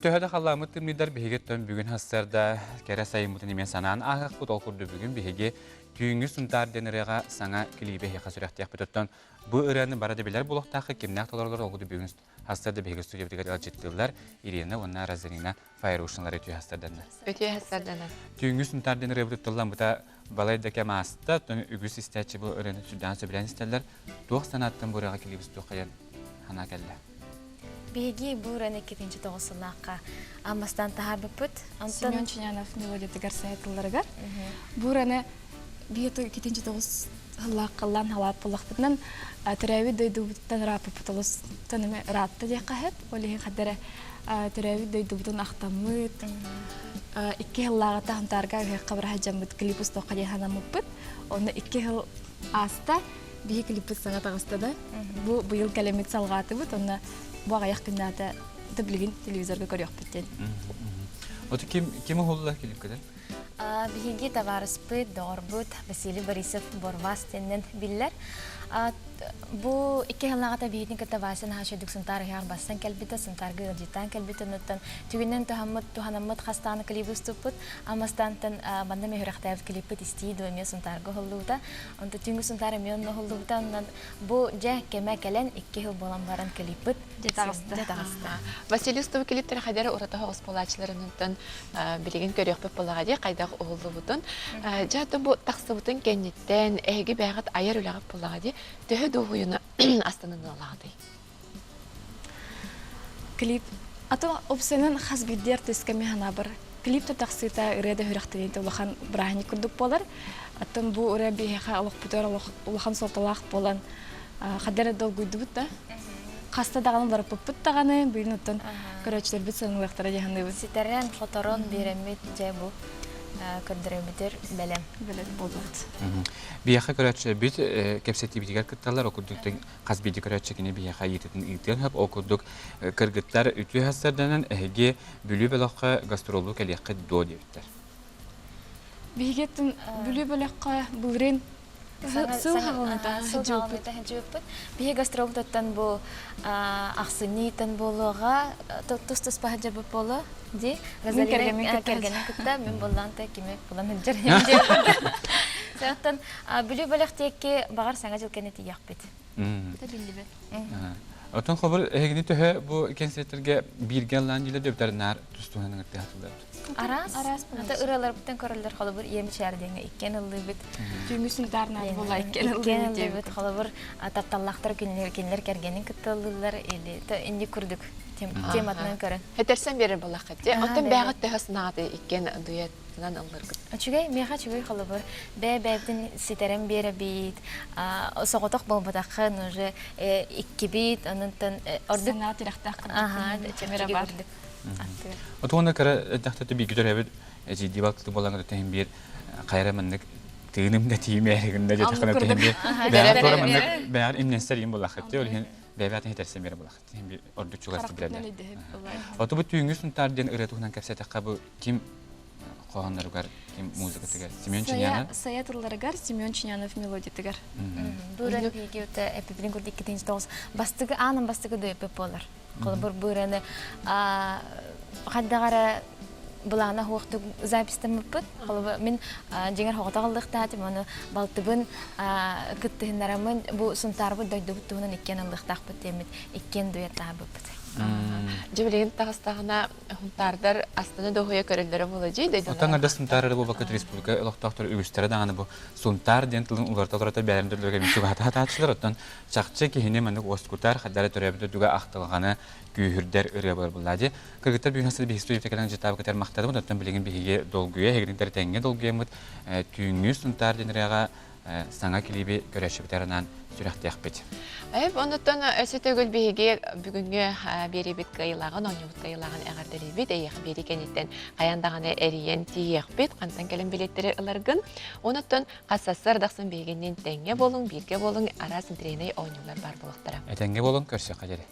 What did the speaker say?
Төһө да халлааммыт тымныйдар биһиги оттон бүгүн сарсыарда кэрэ сайыммытын эмиэ санаан ааһыахпыт. Ол курдук бүгүн биһиги Түүҥҥү Сунтаар диэн ырыаҕа саҥа клиби эһиэхэ сүрэхтиэхпит. Оттон бу ырыаны бары да билэр буолуохтааххыт, кимнээх толороллор ол курдук бүгүн сарсыарда биһиги студиябытыгар ыалдьыттыыллар Ирина уонна Розалина Файрушиналар үтүө сарсыарданнар. Үтүө сарсыарданар. Түүҥҥү Сунтаар диэн ырыабыт туттулламмыта балай да кэм ааста. Оттон үгүс истээччи бу ырыаны сүрдээх сөбүлээн истэллэр. Туох санааттан бу ырыаҕа клиби устуоххайан санаа кэллэ? Биһиги бу ырыаны иккитинчи тоҕус сыллаахха Аммастан таһаарбыппыт. Онтон Семен Ченянов мелодиятыгар сайа тылларыгар. Бу ырыаны биһиги иккитинчи тоҕус сыллаахха халаат буоллахпытынан төрөөбүт дойдубуттан ырааппыппыт олус эме ыраатта диэххэ сөп. Ол иһин хадара төрөөбүт дойдубутун ахтаммыт, икки сыллааҕыта Хантаарга ыһыахха бара сылдьаммыт клип устуохха диэн санаммыппыт. Онно икки сыл ааста. Биһи клиппит саҥа таҕыста да, бу быйыл кэлэммит салҕаатыбыт, онно бу аҕыйах күннээтэ да билигин телевизорга көрүөхпүт диэн. Оту ким ким уһулла клипкытын? Биһиги табаарыспыт, доҕорбут Василий Борисов Борвас диэннэн биллэр. Бу икки сыллааҕыта биһигини кытта Вася наһаа үчүгдүк Сунтаар ыһыаҕар бассан кэлбитэ, Сунтаарга ыалдьыттаан кэлбитэ, оннуттан түгүнэн туһаммыт, туһанаммыт хастааны клибы уступпут. Аммастантан манна мөһүрэхтээбит клиппит истии дуо эмиэ Сунтаарга уһуллубута. Онто түүҥҥү Сунтаар эмиэ онно уһуллубута. Онон бу дьэ кэмэ кэлэн икки сыл буолан баран клиппыт дьэ таҕыста. Дьэ таҕыста. Василий Устов клиптэр хайдары ураты соҕус буолааччыларынан билигин көрүөхпүт буоллаҕа дии хайдах уһуллубутун. Дьэ аты бу тахсыбытын кэнниттэн эһиги бэйэҕит айар үлэҕит буоллаҕа дии төһө дуоһуйуну астыныналаҕытый? Клип ато опсанан хас биирдии артыыска мин санаабар клип да тахсыыта ырыа да сүрэхтэниитэ улахан бырааһынньык курдук буолар. Оттон бу ырыа биһиэхэ олохпутугар улахан суолталаах буолан хадда эрэ долгуйдубут да. Хаста даҕаны барыппыппыт даҕаны, бүгүн оттон көрөөччүлэрбит сыаналыахтара дии саныыбын. Ситэрэн, хоторон биэрэммит дьэ бу көрдөрөммүтүр бэлэм. Бэлэм буолбут. Биһиэхэ көрөөччүлэрбит кэпсэтиибитигэр кытталлар, ол курдук хас биирдии көрөөччү кини биһиэхэ ыйытыытын ыытыан сөп. Ол курдук кыргыттар үтүө сарсыарданан эһиги Бүлүү бөлөххө гастроллуу кэлиэххит дуо диэбиттэр. Биһиги Бүлүү бөлөххө былырыын сыл хаҕылыта сылдьыбыппыт. Биһиги гастролбутуттан бу ахсынньыйтан буолуоҕа тус-туспа сылдьарбыт буолуо дии. Розалина кэргэнин кытта мин буллаан та кими булан сылдьар Оттон Бүлүү бөлөх диэки баҕар саҥа дьыл кэннэ тиийиэхпит. Биллибэт. Оттон холобур эһигини төһө бу кэнсиэртэргэ бииргэ ыллаан дьилэр дөбүтэр наар тус-туһунан ыҥыртыахтылар? Араас. Араас. Ата ырыаларбыттан көрөллөр холобур ийэм ичээр диэҥҥэ иккиэн ыллыыбыт. Түүҥҥү Сунтаар наар буолла иккиэн ыллыыбыт. Холобур тапталлаахтар кинилэр кинилэр кэргэнин кытта ыллыыллар или инник курдук тематынан көрөн. Этэрсэн биэрэр буоллаххыт. Оттон бэйэҕит төһө санаҕытый иккиэн дуэт ыллыргыт? Үчүгэй, миэхэ үчүгэй холобур. Бэйэ-бэйэбитин ситэрэн биэрэбит, соҕотох буолбатаххын уже иккибит, онон ордук Санаа тирэхтээх Аха, чэпчэки бар. курдук. Отуона кыра эрдэхтэ бииргэ төрөөбүт эдьиийдии балтыты буолан тэһин биир хайара маннык тыыным да тииймээригин да диэтэххинэ тэһин биир бэйэҕэр туора маннык бэйэҕэр имнэнсэр иин буоллаххыт ол иһин бэйэбээтин хитэрсэн биэрэ буоллаххыт иһин ордук чугастык билэллэр. Оту бу түүҥҥү Сунтаар диэн ырыа туһунан кэпсэтэххэ бу ким хоһоонноругар ким музыкатыгар Семен Чинянов Сайа тылларыгар Семен Чинянов мелодиятыгар. Бу ырыаны биһиги эппиппитин курдук иккитинчи тоҕус бастыгы аанын бастыгы дуэппит буолар. Холобур бу ырыаны хайдах эрэ былаана суохтук записьтаммыппыт. Холобур мин дьиҥэр хоҕото ыллыахтаатым, ону балтыбын кыттыһыннараммын бу Сунтаарбыт дойдубут туһунан иккиэн ыллыахтаахпыт диэммит иккиэн дуэттаабыппыт. Дьэ билигин таҕыстаҕына Сунтаардар астына дуоһуйа көрөллөрө буолуо дии дойдулара. Оттон ардас Сунтаар эрэ буолбакка республика олохтоохторо үгүстэрэ даҕаны бу Сунтаар диэн тылын уларыта-уларыта бэйэлэрин дойдуларыгар эмиэ чугаһата сатааччылар. Оттон чахчы киһини маннык уоскутар, хайдах эрэ төрөөбүт дойдуга ахтылҕаны күүһүрдэр ырыа буолар буоллаа дии. Кыргыттар бүгүн сыл биһиги студията кэлэн дьытаабыкытар махтанабыт. Оттон билигин биһиги долгуйа, эһигиниттэр тэҥҥэ долгуйаммыт түүҥҥү Сунтаар диэн ырыаҕа саҥа клиби көрөөччүбүтэр анаан сүрэхтиэхпит. Эп онуттан өссө төгүл биһиги бүгүҥҥү биэрибит кыайыылааҕын, оонньуубут кыайыылааҕын эҕэрдэлиибит. Эйиэхэ биэрии кэнниттэн хайаан даҕаны эрийэн тиийиэхпит, хантан кэлэн билиэттэри ыларгын. Онуттан хас сарсыардахсын биһигинниин тэҥҥэ буолуҥ, бииргэ буолуҥ, араас интэриэһинэй оонньуулар баар буолуохтара. Этэҥҥэ буолуҥ, көрсүөххэ диэри.